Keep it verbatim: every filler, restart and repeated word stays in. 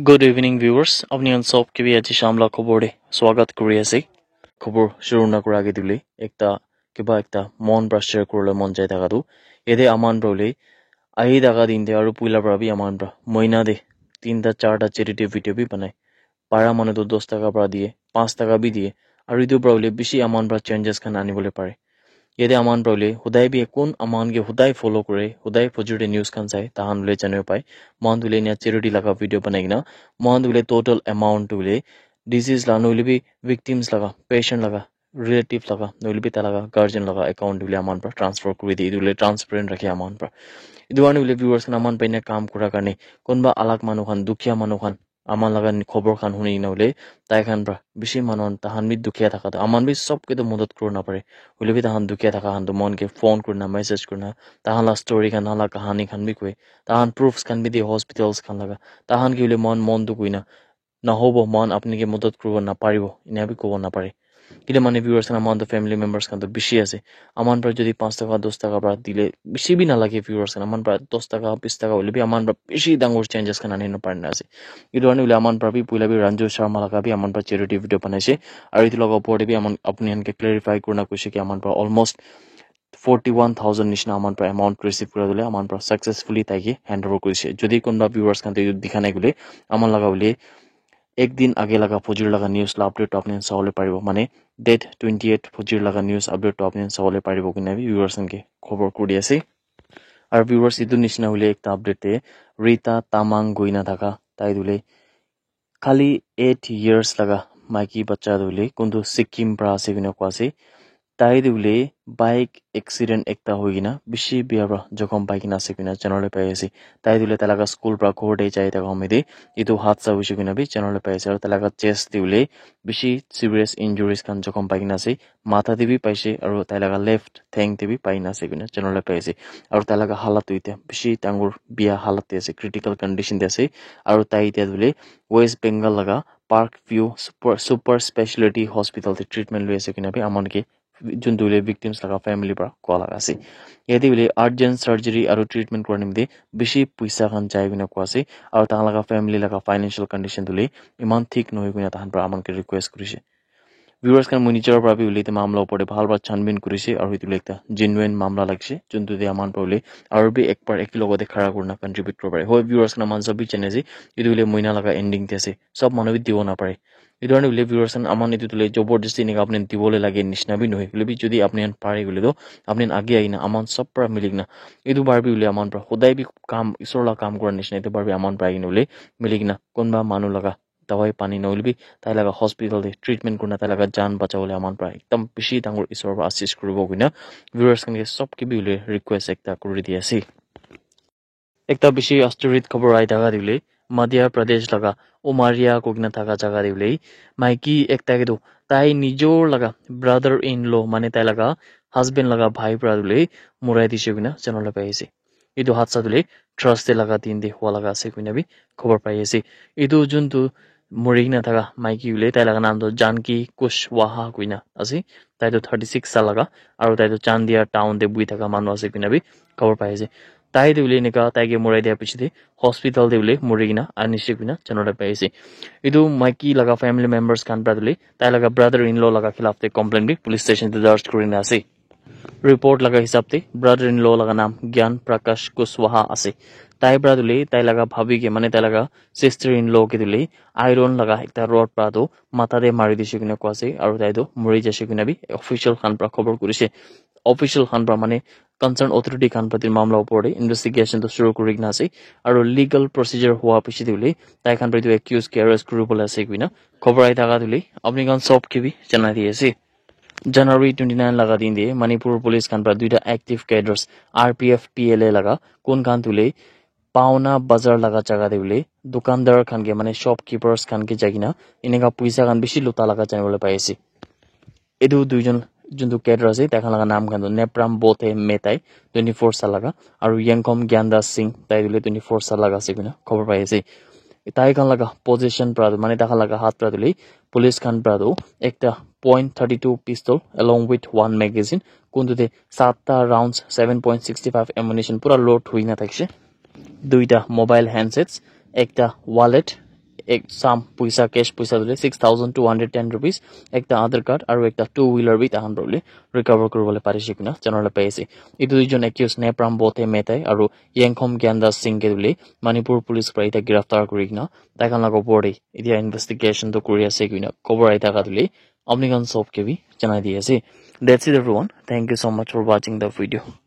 Good evening, viewers. Apni khan sob ke bhi aji sham la khobor de swagat kuri ase. Khobor shuru na kura age dile ekta kiba ekta mon pra share kurle mon jai thaka tu. Yede aman pra ule ahi thaka din de aru puila pra bhi aman pra moina de tinta charta charity video bhi banai. Para manu tu dos taka pra diye, panch taka bhi diye. Aru etu pra ule bishi aman pra changes khan ani bole pare. Yate aman pra ule hodai bhi kun aman ke hodai follow kore, hodai phojor te news khan sai, tahan ule janibo pai. Mohan ule enia charity laga video banai kena, mohan ule total amount ule disease la nohole bhi victims laga, patient laga, relative laga, nohole bhi tai laga guardian laga account ule aman pra transfer kuri di. Etu ule transparent rakhe aman pra. Etu karne ule viewers khan aman pra enia kam kura karne kunba alag manu khan, dukhiya manu khan, aman laga ni khobor khan huni kena hoile tai khan pra bishi manu khan tahan bi dukhiya thaka toh aman bi sob ke toh madad kuribo napare. Hoile bi tahan dukhiya thaka khan toh mohan ke phone kurina, message kurina, tahan la story khan, tahan la kahani khan bi koi, tahan proofs khan bi di hospitals khan laga. Tahan ke hoile mohan mon dukh hoina nahobo, mohan apni ke madad kuribo naparibo enia bi kobo napare. Kile mane viewers khan, aman toh family members khan toh bishi ase. Aman pra jodi panch taka, dos taka pra dile bishi bi nalage viewers khan. Aman pra dos taka, bis taka hoile bi aman pra bishi dangor changes khan ani na parina ase. Etu karne hoile aman pra bi puila bi Ranju Sharma laga bi aman pra charity video banaise. Aru etu laga opor te bi aman apni khan ke clarify kurina koise ki aman pra almost forty one thousand nishina aman pra amount receive kura dile aman pra successfully tai ke hand over korise. Jodi kunba viewers khan te etu dikha nai koile aman laga hoile ek din age laga phojir laga news la update toh apni khan sabole paribo, mane date twenty eight phojir laga news update toh apni khan sabole paribo koina bi viewers khan ke khobor kuri ase. Aru viewers, etu nishina hoile ekta update te Rita Tamang koina thaka tai tu hoile khali eight years laga maiki bacha tu hoile kuntu Sikkim pra ase koina koa ase. Tai tu hoile bike accident ekta hoi kena bishi bia pra jokhom pai kena ase koina janabole pai ase. Tai tu hoile tai laga school pra ghor te jai thaka home te etu hadsa hoise koina bi janabole pai ase. Aru tai laga chest te hoile bishi serious injuries khan jokhom pai kena ase. Matha te bi paise aru tai laga left theng te bi pai kena ase koina janabole pai ase. Aru tai laga halat tu etiya bishi dangor bia halat te ase, critical condition te ase. Aru tai etiya tu hoile West Bengal laga Park View Super, Super Speciality Hospital te treatment loi ase koina bi aman ke juntu hoile victims laga family pra koa laga ase. Yate hoile urgent surgery aru treatment kura nimite bishi puisa khan jai koina koa ase, aru tahan laga family laga financial condition tu hoile eman thik nohoi koina tahan pra aman ke request kurise. Viewers khan, moi nijor pra bi hoile etu mamla opor te bhal pra chanbin kurise, aru etu hoile ekta genuine mamla lagise, juntu te aman pra hoile aru bi ek bar ek logote khara kurina contribute kuribo pare. Hoi, viewers khan, aman sob bi jane ase, etu hoile moina laga ending te ase, sob manu bi dibo napare. Etu karne hoile viewers khan, aman etu tu hoile jabardasti enika apni khan dibole lage nishina bi nohoi. Hoile bi jodi apni khan pare koile toh apni khan age ahina aman sob pra mili kena, etu bar bi hoile aman pra hodai bi kam, isor la kam kura nishina etu bar bi aman pra ahina hoile mili kena kunba manu laga dawai pani nohole bi tai laga hospital te treatment kurina tai laga jaan bachabole aman pra ekdum bishi dangor isor pra asis kuribo koina viewers khan ke sob ke bi hoile request ekta kuri di ase. Ekta bishi astorit khobor ahi thaka te hoile Madhya Pradesh laga Umaria koikena thaka jaga te hoile maiki ekta ke tu tai nijor laga brother in law, mane tai laga husband laga bhai pra tu hoile murai dise koina janabole pai ase. Etu hadsa tu hoile Thursday laga din te hua laga ase koina bi khobor pai ase. Etu juntu muri kena thaka maiki hoile tai laga naam tu Janki Kushwaha koina ase. Tai tu thirty six saal laga aru tai tu Chandia town te buhi thaka manu ase koina bi khobor pai ase. Tai tu hoile enika tai ke murai dia piche te hospital te hoile muri kena anise koina janabole pai ase. Etu maiki laga family members khan pra tu hoile tai laga brother in law laga khilaf te complaint bi police station te darj kuri kena ase. Report laga hisab te brother in law laga naam Gyan Prakash Kushwaha ase. Tai pra tu hoile tai laga bhabi ke, mane tai laga sister in law ke tu hoile iron laga ekta rod pra tu matha te mari dise koina koa ase aru tai tu muri jaise koina bi official khan pra khobor kurise. Official khan pra, mane concerned authority khan pra tu mamla opor te investigation tu shuru kuri kena ase aru legal procedure hua piche te hoile tai khan pra tu accused ke arrest kuribole ase koina khobor ahi thaka tu hoile apni khan sob ke bi janai di ase. January twenty nine laga din te Manipur police khan pra duita active cadres R P F P L A laga kun khan tu hoile Paona Bazar laga jaga te hoile dukandar khan ke, mane shopkeepers khan ke jai kena enika puisa khan bishi luta laga janabole pai ase. Etu duijon juntu cadre ase, tai khan laga naam khan tu Nepram Bothe Metai, twenty four saal laga, aru Yengkom Gyandas Singh, tai tu hoile twenty four saal laga ase koina khobor pai ase. Tai khan laga possession pra tu, mane tai khan laga hath pra tu hoile police khan pra tu ekta point thirty two pistol along with one magazine, kuntu te satta rounds, seven point sixty five ammunition pura load hoi kena thakise. Duita mobile handsets, ekta wallet, ek sum puisa, cash puisa tu hoile six thousand two hundred ten rupees, ekta Aadhaar card aru ekta two wheeler bi tahan para hoile recover kuribole parise koina janabole pai ase. Etu duijon accused Nepram Bothe Metai aru Yengkhom Gyandas Singh ke tu hoile Manipur police para eta giraftar kuri kena tai khan laga opor te etia investigation tu kuri ase koina khobor ahi thaka tu hoile apni khan sob ke bi janai di ase. That's it everyone. Thank you so much for watching the video.